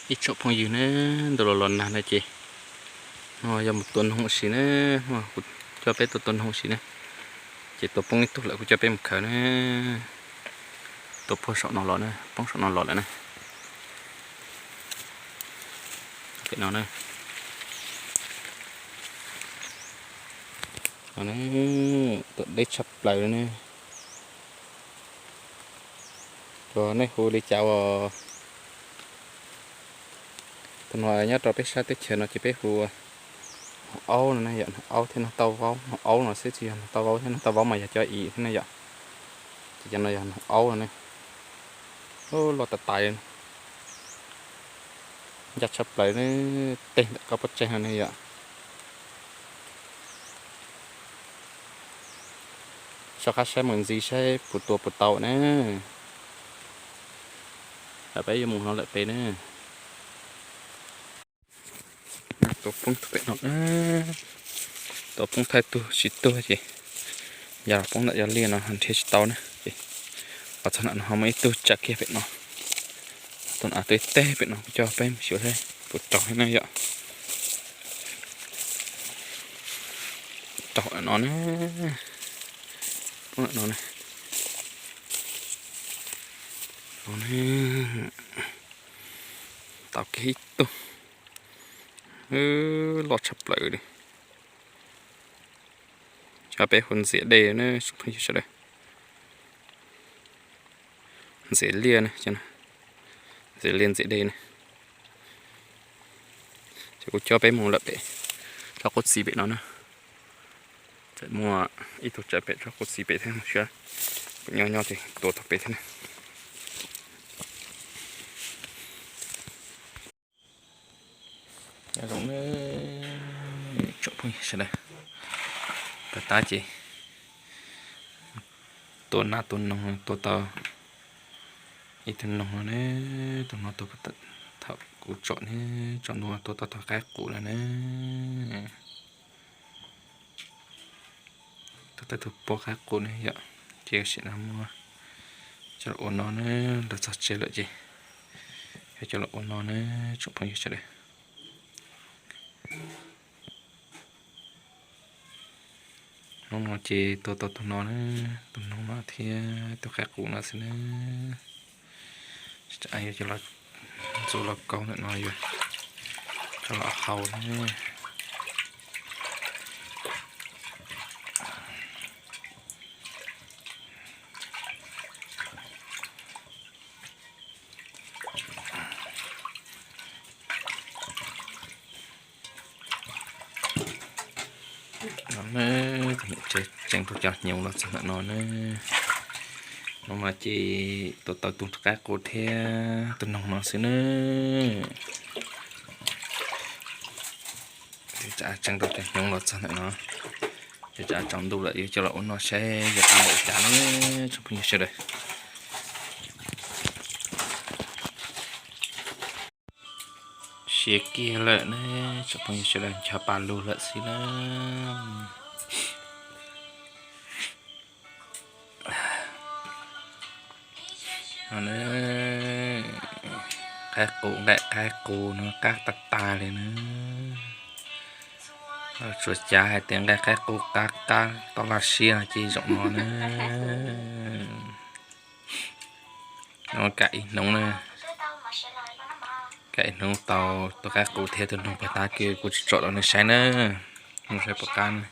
Ib tsoom phooj ywg na, ntu los los nag na ces no yog mus tua noog ua si na, kuv coj peb tua tua noog ua si na. Ces tua poob ib tug lawm kuv coj peb mus khaws na. Tua poob saum no los na, poob saum no los lawm na. Pem no na. Tua deb tshaj plaws na. Cov nej hu li cas os? Tus no nyob rau peb sab teb chaws no ces peb hu noog aub no ne yom, noog aub thiab noog tauj vaub, noog aub no xwb tsis yog noog tauj vaub thiab, noog tauj vaub mas yog cov ib thiab ne yom. Ces cov no yog noog aub no ne. Loj tas tas li, ncaj tshaj plaws ne, teg ntawm koj pob tsaig no ne yom. Soj qab saib mus ntxiv saib puas tua puas tau na. Peb yuav mus no lawm pem na. Tua poob tug pem no, tua poob thaij tug tsis tuag ces yog poob ntawm yog liaj no nrhiav tsis tau na ces los txog ntawm no ho muaj ib tug tsawm kiag pem no. Tus no twb teg pem no kuv coj peb mus xyuas saib puas raug thiab na yom. Raug no na, poob no na. Tau kiag ib tug, loj tshaj plaws li. Cov peb hu ntxiab dej na tsoom phooj ywg sawv daws. Ntxiab liaj na, ntxiab liaj ntxiab dej na. Ces kuv coj peb mus lawm pem tsob qub txiv pem no na. Txawm muaj ib tug tsawm pem tsob qub txiv pem thiab mus seb puas nyob nyob ces tua tau pem thiab na. Nyob zoo tsoom phooj ywg sawv daws, pab tab ces tua nas tua noog tua tau ib tug noog no ne, tus no tua thaum kuv tsom ne, tsom ntua tua tau tog qaib qus no ne. Tua tau tug pua qaib qus ne yom, ces sim no muab coj los ua no na, los txog tsev lawm ces yog coj los ua no na tsoom phooj ywg sawv daws. Hnub no ces tua tau tus no na, tus noog no thiab tus qaib qus no xwb na. Yuav coj los ntxuav los kaub ntawm no yuav coj los hau na. No ne, tseem tau cov hnyuv los txog ntawm no ne. No mas ces tua tau tus qaib qus thiab tus noog no xwb ne. Tseem tau cov hnyuv los txog ntawm no. Ces tsaus ntuj lawm yuav coj los ua no saib yuav tau npaum cas ne tsoom phooj ywg sawv daws. Siav kiag lawm ne tsoom phooj ywg sawv daws, ncho pa lug lawm xwb na. Qaib qus, nqaij qaib qus no qab tag tag li na. Tsuas cav hais tias nqaij qaib qus qab qab toj laj siab no ces zoo no na. Kam ib hnub na, kam ib hnub tau tus qaib qus thiab tus noog puag ta kis kuv tsis tsom rau nej saib na. Mus saib puas qab na.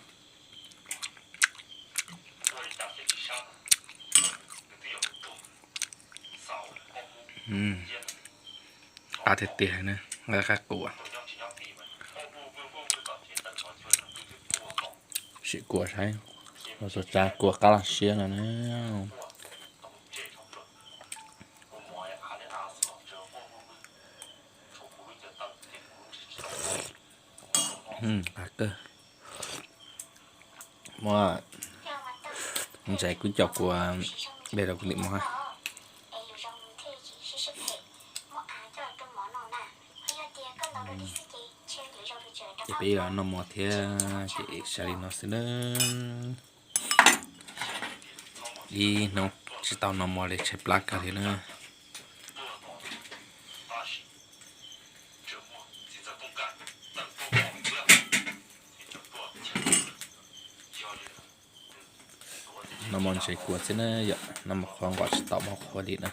Qab tiag tiag na, nqaij qaib qus. Sim kuas saib, los txog tsav kuas qab laj siab no na. Qab kawg. Muab ntses kuv coj kuas dej rau kuv lim mov. Ces peb los noj mov thiab ces sawv li no xwb na. Ib hnub tsis tau noj mov li tshaib plab kawg li na. Noj mov ntses kua xwb na yom, noj mov qhuav nqos tsis tau mov qhuav li na.